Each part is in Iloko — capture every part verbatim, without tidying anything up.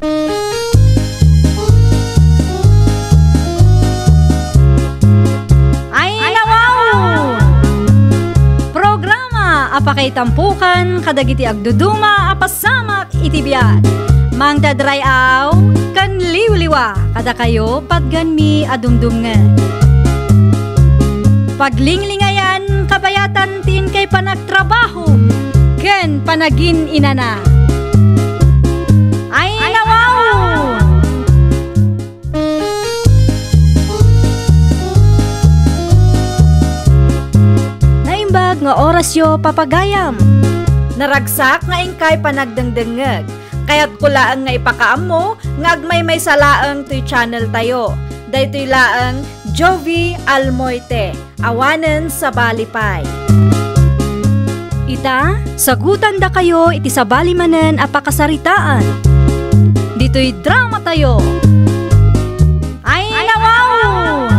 Ayna wow! Programa a pakaitampukan kadagiti agduduma a pasamak iti biag. Mangdadray-aw ken liwliwa kadakayo patgenmi a dumdumngeg. Paglinglingayan kabayatan ti inkay panagtrabaho ken panagin-inana. Ayna wow! Naimbag nga orasyo, papagayam. Naragsak nga inkay panagdengdengngeg. Kayatko laeng nga ipakaammo nga agmaymaysa laeng toy channel tayo. Daytoy laeng Jovi Almoite, awanen sabali pay. Ita, sagutandakayo iti sabali manen a pakasaritaan. Ditoy drama tayo. Ayna wow!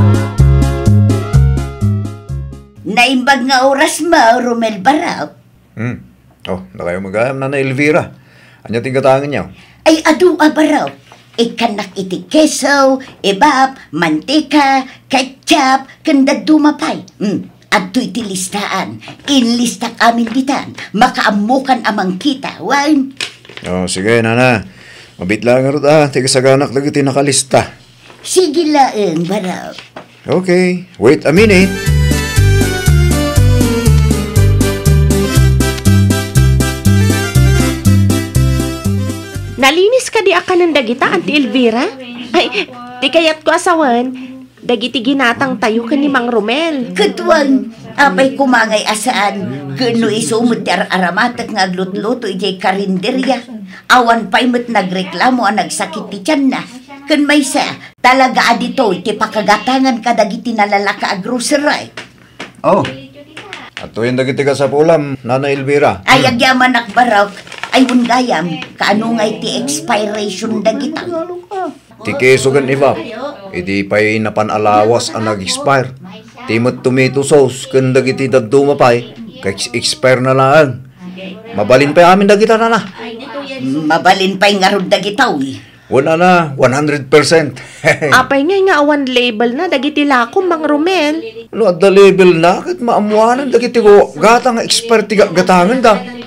Naimbag nga oras mo, Romel Barok. Hmm. Oh, dakayo met gayam, Nana Elvira. Ania ti gatangenyo? Ay, adu a barok. Ikkannak iti keso, ibap, mantika, ketchup, ken dadduma pay. Hmm. Adtoy ti listaan. Inlistak amin ditan. Makaammokan a mangkita. Wen? Oh, sige, Nana. Mabiit laeng ngarud a, ti kasaganak dagiti nakalista. Sige laeng, Barok. Okay, wait a minute. Nalinis kadi a kanen dagita, Auntie Elvira? Ay, ti kayatko a sawen, dagiti ginatang tayo ken ni Mang Romel. Ket wen, apay koma ngay a saan, ken no isu met ti ar-aramatek nga aglutluto idiay karinderia. Awan pay met nagreklamo a nagsakit ti tianna. Ken maysa, talaga a ditoy ti pakagatangan kadagiti nalalaka a grocery. Oh. Adtoyen dagiti kasapulam, Nana Elvira. Ay, agyamanak, Barok. Ay, wen gayam, kaano ngay ti expiration dagita? Ti keso ken ibap, idi pay napan a lawas a nag-expire. Ti met tomato sauce ken dagiti dadduma pay, ka-ex-, expire na laeng. Mabalin pay amin dagita, Nana. Mabalin pay ngarud dagita, uy. Wen, Nana, one hundred percent. Apay ngay nga awan label na dagiti lakom, Mang Romel? No adda label na, ket maammoanan dagiti gatang nga expire ti gatgatangenda.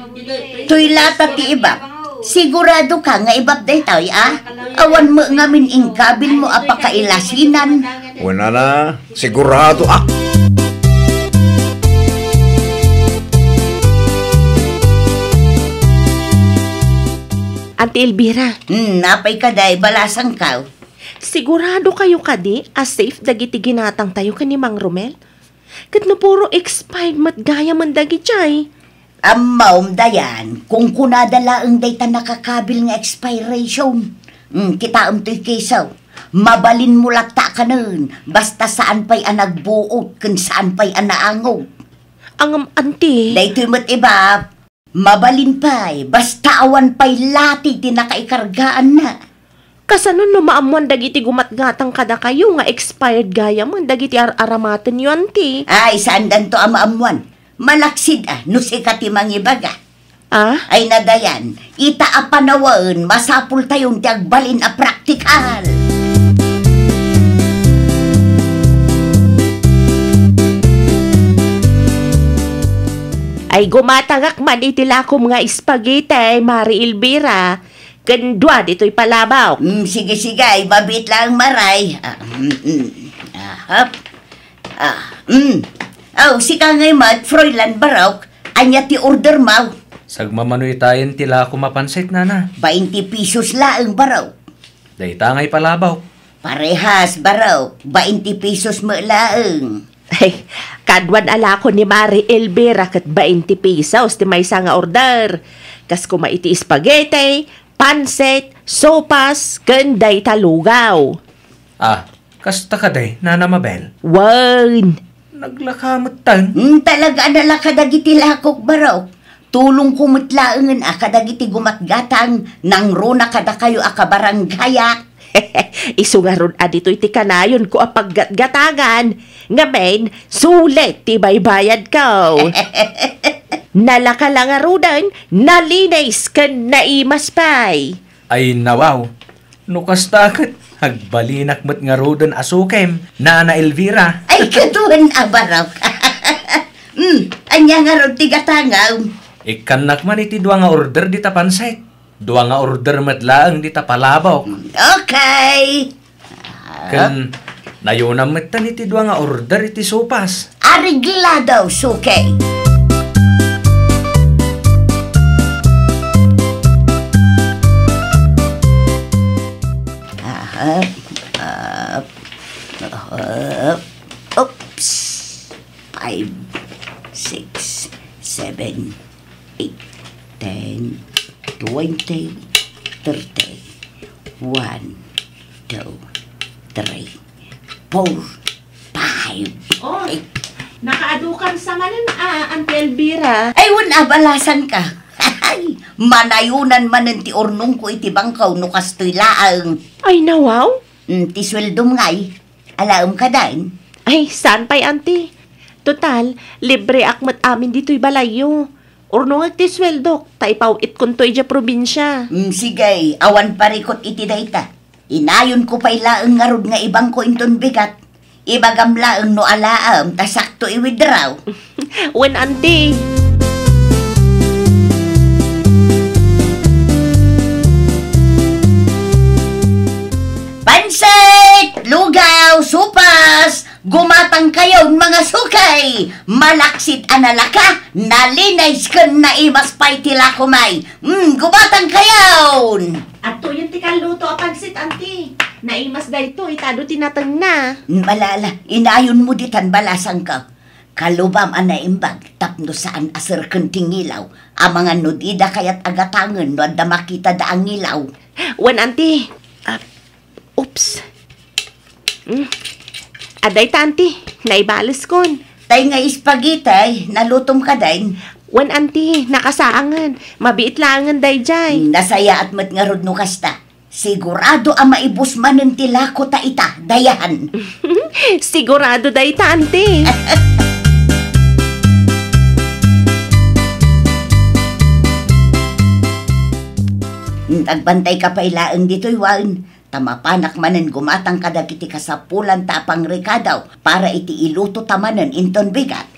Toy lata ti ibap. Sigurado ka nga ibap daytoy, a? Awan met ngamin inkabil mo a pakailasinan. Wen, Nana, sigurado ak. Auntie Elvira. Hmm, apay kadi, balasangko? Sigurado kayo kadi a safe dagiti ginatang tayo ken ni Mang Romel? Ket no puro expired met gayam dagiti ay? Ammom, Dayan, kunkunada laeng dayta nakakabil nga expiration. Hmm, kitaem toy keso. Mabalin mo latta a kanen, basta saan pay a nagbuot ken saan pay a naangog. Ngem, Auntie. Daytoy met ibap. Mabalin pay, basta awan pay lati ti nakaikargaanna. Kasano no maammoan dagiti gumatgatang kadakayo nga expired gayam dagiti ar-aramatenyo, Auntie? Ay, saandanto a maammoan. Malaksid a no sika ti mangibaga. Ah? Ay, Dayan, ita a panawen, masapultayon ti agbalin a praktikal. Ay, gumatangak man iti lakom nga spaghetti, Mari Elvira, ken dua ditoy palabok. Mm, sige, sige, ay, mabiit laeng, Mari. Ah, mm, mm. Ahap. Ah, mm. Aw, sika ngay met, Froilan Barok, ania ti order mo? Sagmamano itayen ti lakom a pansit, Nana. Bainti pesos laeng, Barok. Dayta ngay palabok. Parehas, Barok. Bainti pesos met laeng. Ay, kaduan a lako ni Mari Elvira ket bainti pesos ti maysa nga order. Kas koma iti spaghetti, pansit, sopas, ken dayta lugaw. Ah, kasta kadi, Nana Mabel? Wen. Naglaka metten? Hmm, talaga a nalaka dagiti lakok, Barok. Tulongko met laengen a kadagiti gumatgatang nangruna kadakayo a kabarangayak. Isu ngarud a ditoy ti kanayonko a paggatgatangan, ngamin, sulit ti baybayadko. Nalaka la ngaruden, nalinis ken naimas pay. Ay, nawaw. No kasta ket, agbalinak met ngaruden a sukem, Nana Elvira. Ay, kaduen a barok. Hmm, ania ngarud ti gatangam? Ikkannak man iti dua nga order dita pansit. Dua nga order met laeng dita palabok. Okay. Ken nayonam metten iti dua nga order iti sopas. Areglado, suke. Ahap, ahap, ahap. Oops. Five, six, seven, eight, ten, twenty, thirty. One, two, three, four, five. Oh, eight. Nakaadukam sa manen a, Auntie Elvira. Ay, wen a, balasanka. Ay, manayonan manen ti urnongko iti bangko no kastoy laeng. Ay, nawaw? Mm, ti sueldom ngay. Alaem kadaen? Ay, saan pay, Auntie? Total, libreak met amin ditoy balayyo. Urnongek ti sueldok, ta ipaw-itkonto idiay probinsia. Mm, sige, awan parikut iti dayta. Inayonko pay laeng ngarud nga ibangko inton bigat. Ibagam laeng no alaem, ta sakto i-withdraw. Wen, Auntie. Pansit! Lugaw! Sopas! Gumatangkayon, mga sukay! Malaksid a nalaka, nalinays ken naimas pay ti lakomay. Mm, gumatangkayon! Adtoyen ti kalluto a pansit, Auntie. Naimas daytoy, ta adu ti natengna. Mm, ala, ala, inayonmo ditan, balasangko. Kalubam a naimbag tapno saan a serken ti ngilaw. Amangan no dida kayat a gatangen no adda makitada a ngilaw. Wen, Auntie. Ah, oops. Mm. Adda ita, Auntie. Naibaleskon. Tay nga spaghetti, nalutom kadaen? Wen, Auntie, nakasaangen. Mabiit laengen daydiay. Mm, nasayaat met ngarud no kasta. Sigurado a maibus manen ti lako ta ita, dayan. Sigurado dayta, Auntie. Agbantayka pay laeng ditoy, wen, ta mapanak manen gumatang kadagiti kasapulanta a pangrekado para iti iluto ta manen inton bigat.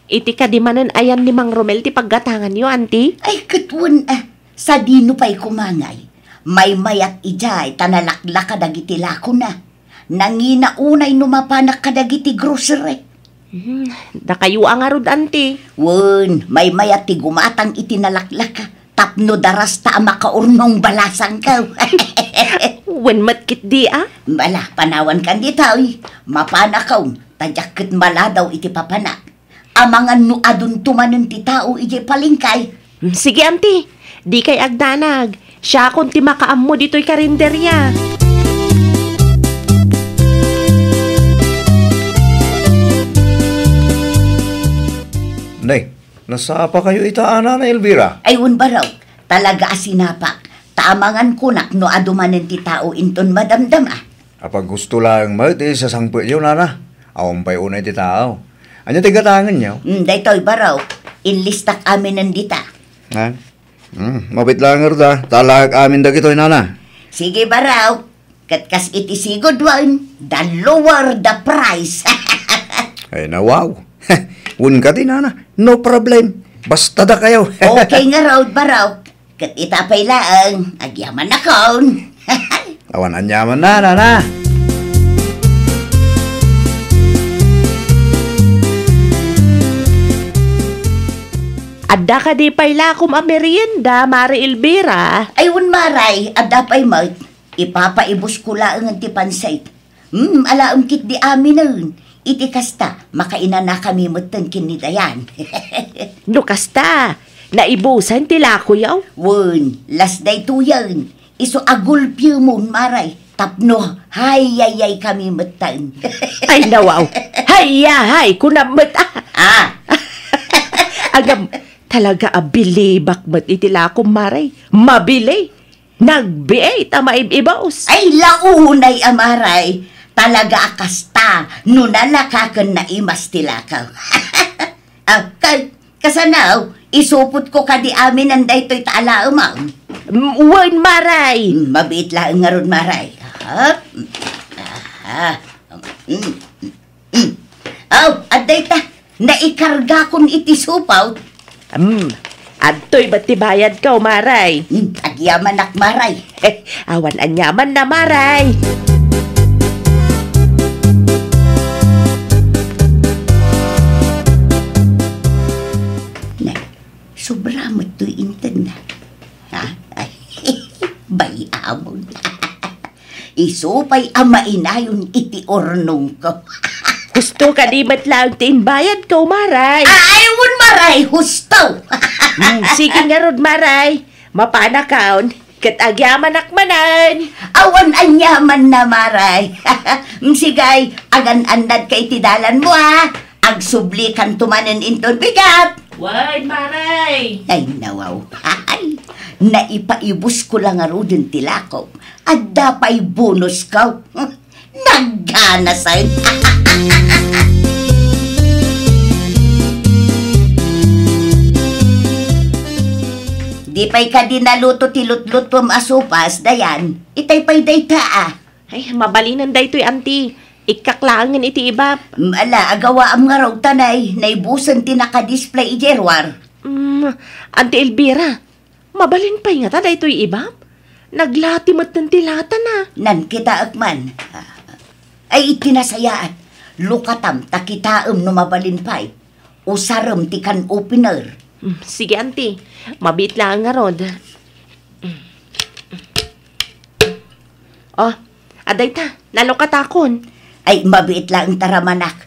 Iti kadi manen ayan ni Mang Romel ti paggatanganyo, Auntie? Ay, ket wen, ah. Sadino pay koma ngay? Maymayat idiay ta nalaklaka dagiti lakona. Nangina unay no mapanak kadagiti grocery. Hmm, dakayo a ngarud, Auntie. Wen, maymayat ti gumatang iti nalaklaka tapno darasta a makaurnong, balasangko. Wen met ketdi a? Bala, panawankan ditoy. Mapanakon, ta diak ket maladaw iti papanak. Amangan no adunto manen ti tao idiay palengke. Mm, sige, Auntie. Dikay agdanag. Siakon ti makaammo ditoy karinderya. Ne, nasapakayo ita a, Nana Elvira? Ay, wen, barok. Talaga a sinapak. Ta amangan kunak no adu manen ti tao inton madamdama. Apaggusto laeng met ti sasangpetyo, Nana. Awan pay unay ti tao. Ania ti gatangenyo? Mm, daytoy, barok. Inlistak aminen dita. Ha? Mm, mabiit laeng ngarud a. Talaak amin dagitoy, Nana. Sige, barok. Ket kas iti sigud wen, the lower the price. Ay, nawaw. Wen kadi, Nana. No problem. Basta dakayo. Okay ngarud, barok. Ket ita pay laeng, agyamannakon. Awan aniamanna, Nana. Adda kadi pay lakom a merienda, Mare Elvira? Ay, wen, Mare, adda pay met. Ipapaibusko laengen ti pansit. Hmm, alaem ketdi aminen. Iti kasta, makainanakami metten ken ni Dayan. No kasta, naibusan ti lakoyo? Wen, las daytoyen. Isu a gulpiemon, Mare, tapno hayayay kami metten. Ay, nawaw. Hayahay, kunam met, ah. Ah. Agam, talaga a bilibak met iti lakom, Mare. Mabili. Nagbiit a maib-ibus. Ay, launay a, Mare. Talaga a kasta, no nalaka ken naimas ti lakaw. Ah, kay, kasano? Isupotko kadi amin daytoy ta alaem, ah. Mm, wen, Maray. Mm, mabiit laeng ngarud, Maray. Aha. Aha. Mm, mm, mm. Aw, adda ita. Naikargakon iti supaw. Mm, adtoy met ti bayadko, Maray. Mm, agyamanak, Maray. Awan aniamanna, Maray. Sobra met toy intedna. Ha? Ay, bay-amon. Isu pay a mainayon iti urnongko. Husto kadi met laeng ti imbayadko, Maray. Ay, wen, Maray, husto. Hmm, sige ngarud, Maray. Mapanakon, ket agyamanak manen. Awan aniamanna, Maray. Sige, agan-annadka iti dalanmo, a. Agsublikanto manen inton bigat. Wen, Maray. Ay, nawaw. Ay, naipaibusko la ngaruden ti lakom. Adda pay bonusko. Nagganasen. Di pay kadi naluto ti lutlutuem a supas, Dayan. Itay pay dayta, a. Ay, mabalinen daytoy, Auntie. Ikkak laengen iti ibab. Mm, ala, agawaam ngarud ta nay, naibusen ti naka-display idiay ruar. Mm, Auntie Elvira, mabalin pay ngata daytoy ibab? Naglati metten ti latana. Nan kitaek man. Ay, iti nasayaat. Lukatam ta kitaem no mabalin pay. Usarem ti can opener. Mm, sige, Auntie. Mabiit laeng ngarud. Oh, adda ita, nalukatakon. Ay, mabiit laeng ta ramanak.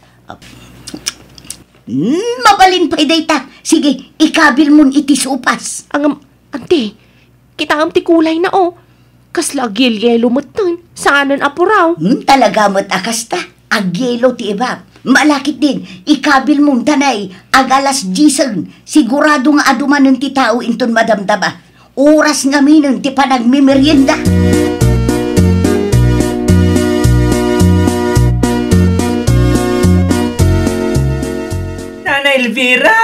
Mm, mabalin pay dayta. Sige, ikabilmon iti supas. Ngem, Auntie, kitaem ti kulayna, oh. Kasla agyelyelo metten, saanen a puraw. Hmm, talaga met a kasta. Agyelo ti ibab. Malakit din, ikabilmon ta nay, ag-alas diesen, sigurado nga adu manen ti tao inton madamdama. Oras ngaminen ti panagmemerienda. Nana Elvira!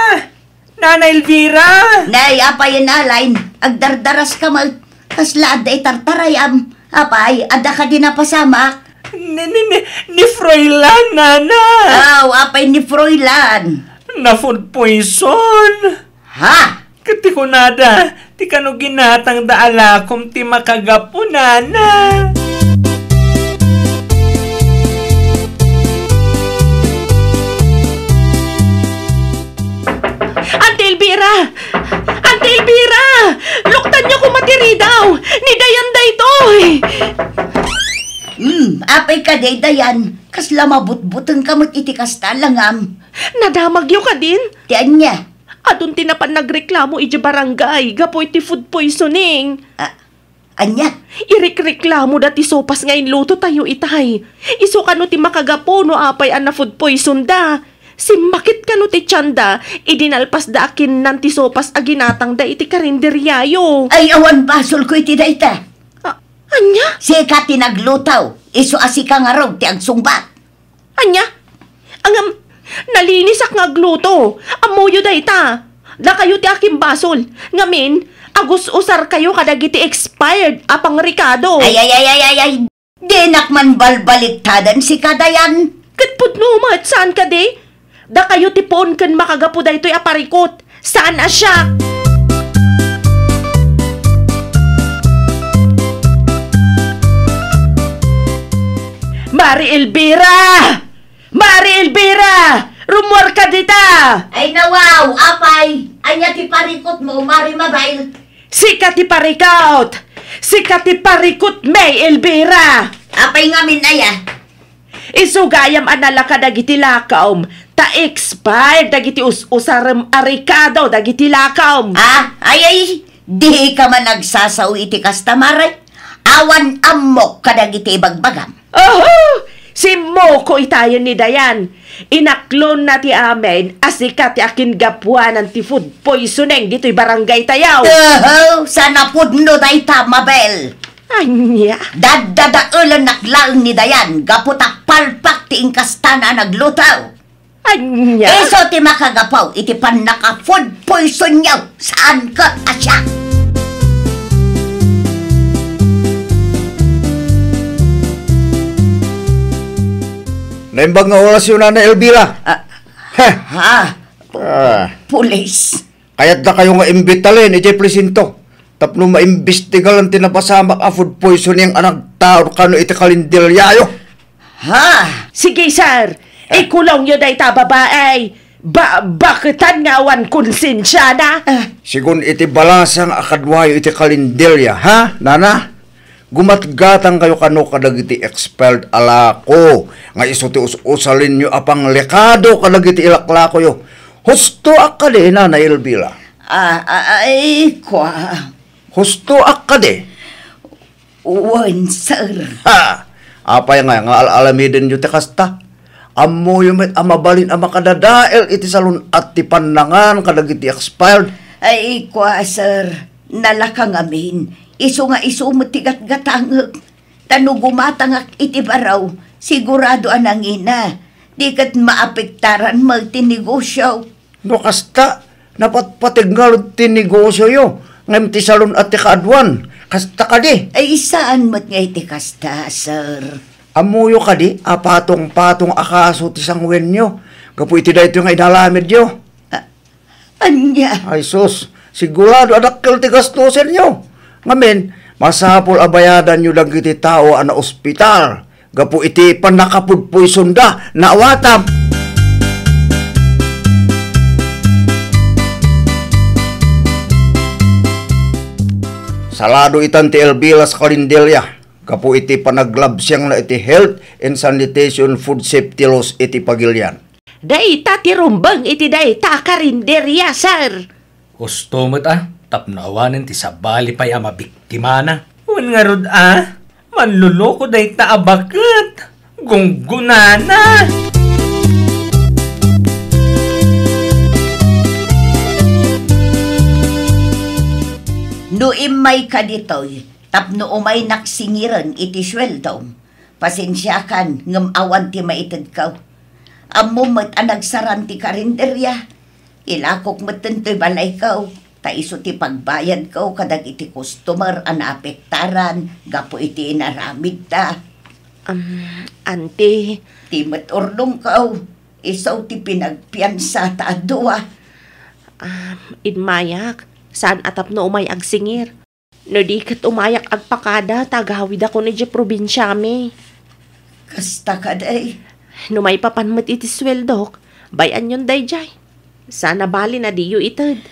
Nana Elvira! Nay, apay, Aline, agdardaraska met. Kasla adda itartarayam. Apay, adda kadi napasamak? Ni, ni, ni, ni Froilan, nana! Aw, apay ni Froilan? Na-food poison. Ha? Ket ti kunada, ti kano ginatangda a lakom ti makagapu, nana. Auntie Elvira! Auntie Elvira! Luktanyo koma ti ridaw! Ni Dayan daytoy! Hmm, apay kadi, Dayan? Kasla mabutbutengka met iti kasta, langam. Nadamagyo kadin? Ti ania? Adun ti napan nagreklamo idiay barangay gapu iti food poisoning. A-, ania? Irikreklamoda ti sopas nga inlutotayo itay. Isu kano ti makagapu no apay a na-food poisonda. Simmakit kano ti tianda idi nalpasda a kinnan ti sopas a ginatangda iti karinderiayo. Ay, awan basolko iti dayta. A-, ania? Sika ti nagluto. Isu a sika ngarud ti agsungbat. Ania? Ngem, nalinisak nga agluto. Ammoyo dayta. Dakayo ti akimbasol. Ngamin, agus-usarkayo kadagiti expired a pangrikado. Ay, ay, ay, ay, ay, ay. Dinak man balbaliktadan sika, Dayan. Ket pudno met, saan kadi? Dakayo ti puon ken makagapu daytoy a parikut. Saan a siak? Mari Elvira! Mari Elvira! Rummuarka dita! Ay, nawaw, apay! Ania ti parikutmo, Mari Mabel? Sika ti parikut! Sika ti parikut, May Elvira! Apay ngamin aya? Isu gayam a nalaka dagiti lakom, ta expired dagiti us-usarem a rikado dagiti lakom. Ah, ay, ay, dika man agsasao iti kasta, Mare. Awan ammok kadagiti ibagbagam. Oho! Simmoko itayen ni Dayan. Inaklonna ti amin a sika ti akingapuanan ti food poisoning ditoy barangay tayo. Oho! Sana pudno dayta, Mabel. Ania? Daddadaelennak laeng ni Dayan gapu ta palpak ti inkastana a nagluto. Ania? Isu ti makagapu iti pannaka-food poisonyo, saan ket a siak. Naimbag nga orasyo, Nana Elvira. Ah, Heh. Ha? Ah. Pulis. Kayatdakayo nga imbitalen idiay presinto tapno maimbestigalan ti napasamak a food poisoning a nagtaud kano iti kalenderyayo. Ha? Sige, sir. Eh. Ikulongyo dayta a babai. Ba-, baketan nga awan konsensiana. Eh. Sigun iti balasang a kaduayo iti kalenderya, ha, nana? Gumatgatangkayo kano kadagiti expired a lako nga isu ti us-usalinyo a panglikado kadagiti ilaklakoyo. Husto a kadi, Nana Elvira? Ah, ah, ay, kua. Husto a kadi? Wen, sir. Ha! Apay nga, nga al-alamidenyo ti kasta? Ammoyo met a mabalin a makadadael iti salun-at ti pannangan kadagiti expired. Ay, kua, sir. Nalaka ngamin. Isu nga isu met ti gatgatangek. Ta no gumatangak iti baro, sigurado a nangina. Di ket maapektaran met ti negosio. No kasta, napatpateg ngarud ti negosioyo, ngem ti salun-at ti kaaduan. Kasta kadi? Ay, saan met nga iti kasta, sir. Ammoyo kadi a patong-patong a kaso ti sanguenyo gapu iti daytoy nga inaramidyo? Ah, ania? Ay sus, sigurado a dakkel ti gastusenyo. Ngamin, masapul a bayadanyo dagiti tao a naospital gapu iti pannakapudpoysonda. Naawatam. Salado itan ti Elvira sa kalenderya gapu iti panaglabsiangna iti health and sanitation food safety laws iti pagilian. Dayta ti rumbeng iti dayta a karinderya, sir. Husto met a, tapno awanen ti sabali pay a mabiktimana. Wen ngarud a, manloloko dayta a baket. Gunggonana. No immayka ditoy, tapno umaynak singiren iti sueldom, pasensiakan ngem awan ti maitedko. Ammom met a nagsaran ti karinderya. Ilakok metten toy balayko, ta isu ti pagbayadko kadagiti customer a naapektaran gapu iti inaramidda. Um, Auntie. Ti met urnongko, isu ti pinagpiansata a dua. Um, immayak, saan a tapno umay agsingir. No di ket umayak agpakada ta agawidakon idiay probinsiami. Kasta kadi? No maipapan met iti sueldok, bay-anyon daydiay. Saan a balin a diyo ited.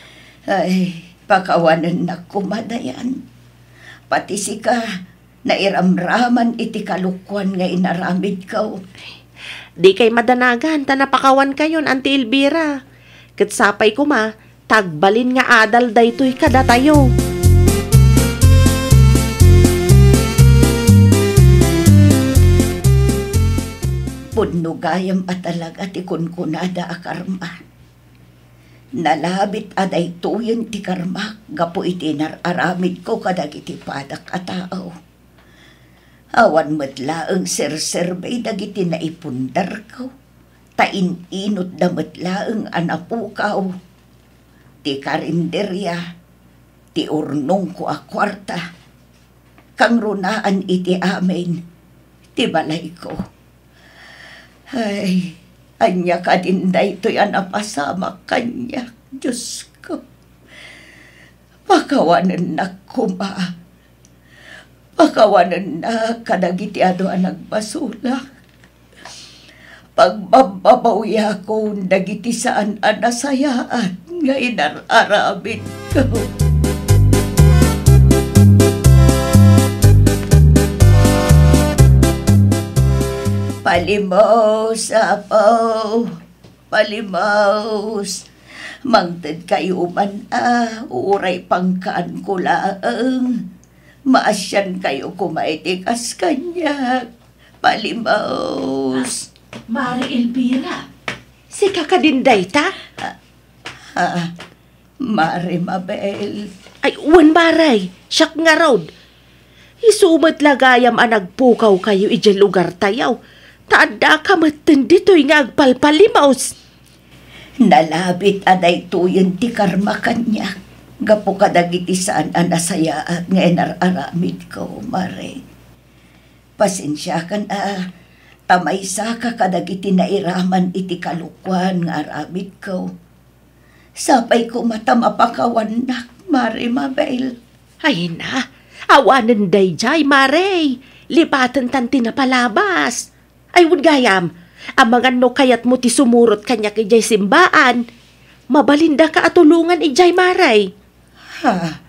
Ay, pakawanennak koma dayan. Pati sika, nairamraman iti kalokuan nga inaramidko. Dikay madanagan ta napakawankayon, Auntie Elvira. Ket sapay koma, ta agbalin nga adal daytoy kadatayo. Pudno gayam a talaga ti kunkunada a karma. Nalabit a daytoyen ti karmak gapu iti inar-aramidko kadagiti padak a tao. Awan met laeng serserbay dagiti naipundarko, ta in-inutda met laeng a napukaw ti karinderia, ti urnongko a kuarta, kangrunaan iti amin ti balayko. Ay, ania kadin daytoy a napasamak kaniak, Diosko? Pakawanennak koma. Pakawanennak kadagiti adu a nagbasolak. Pagbabbabawiakon dagiti saan a nasayaat nga inar-aramidko. Palimos, Apo. Palimos. Mangted kayo man a, uray pangkaanko laeng. Maasian kayo koma iti kas kaniak. Palimos. Mare Elvira, sika kadin dayta? Ah, ah, Mare Mabel. Ay, wen, Mare, siak ngarud. Isu met la gayam a nagpukaw kayo idiay lugar tayo. Ta adda ka metten ditoy nga agpalpalimos. Nalabit a daytoyen ti karma kaniak gapu kadagiti saan a nasayaat nga inar-aramidko, Mare. Pasensiakan a, ta maysaka kadagiti nairaman iti kalokuan nga aramidko. Sapay koma ta mapakawannak, Mare Mabel. Ay na, awanen daydiay, Mare. Lipatentan ti napalabas. Ay, wen gayam, amangan no kayatmo ti sumurot kaniak idiay simbaan. Mabalindaka a tulongan idiay, Mare. Ha?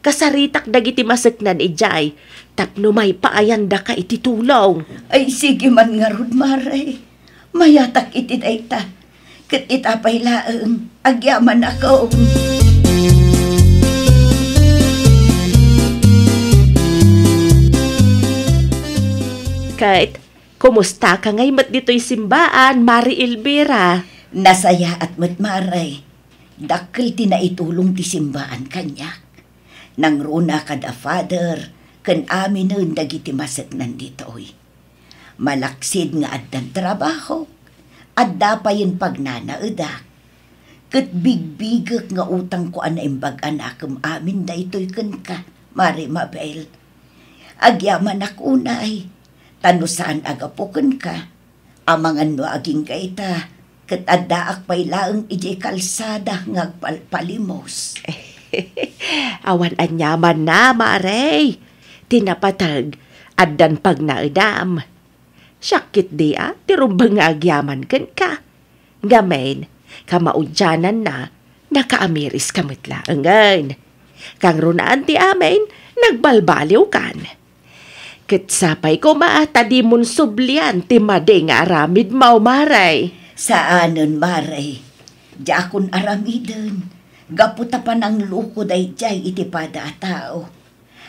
Kasaritak dagiti maseknan idiay, tapno maipaayandaka iti tulong. Ay, sige man ngarud, Mare. Mayatak iti dayta. Ket ita pay laeng, agyamanak. Ket, kumustaka ngay met ditoy simbaan, Mare Elvira? Nasayaat met, Mare. Dakkel ti naitulong ti simbaan kaniak. Nangruna kada Father ken aminen dagiti maseknan ditoy. Malaksid nga addan trabaho, adda payen pagnanaedak. Ket bigbigek nga utangko a naimbag a nakem amin daytoy kenka, Mare Mabel. Agyamanak unay, ta no saan a gapu kenka, amangan no agingga ita, ket addaak pay laeng idiay kalsada nga agpalpalimos. Awan aniamanna, Mare. Ti napateg, addan pagnaedam. Siak ketdi a ti rumbeng nga agyaman kenka. Ngamin, kamaudiananna, nakaamiriska met laengen. Kangrunaan ti amin, nagbalbaliwkan. Ket sapay koma ta dimon sublian ti madi nga aramidmo, Mare. Saanen, Mare. Diakon aramiden. Gapu ta panangluko daydiay iti pada a tao.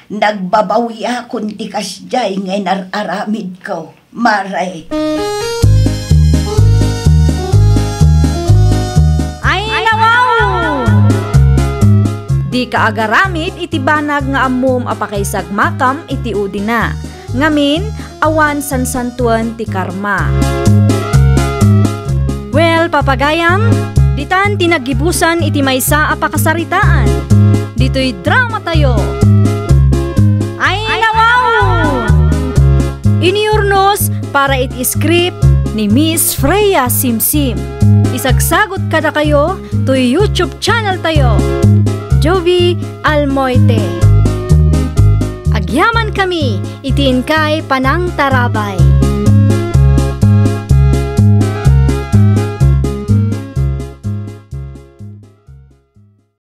Nagbabawiakon ti kasdiay nga inar-aramidko, Mare. Ay, nawaw! Dika agaramid iti banag nga ammom a pakaisagmakam iti udina. Ngamin, awan sansantoen ti karma. Well, papagayam, ditan ti naggibusan iti maysa a pakasaritaan. Ditoy dramatayo. Ay, nawaw! Iniurnos para iti script ni Miss Freya Simsim. Isagsagot kadakayo toy YouTube channel tayo, Jovi Almoite. Agyaman kami iti inkay panangtarabay.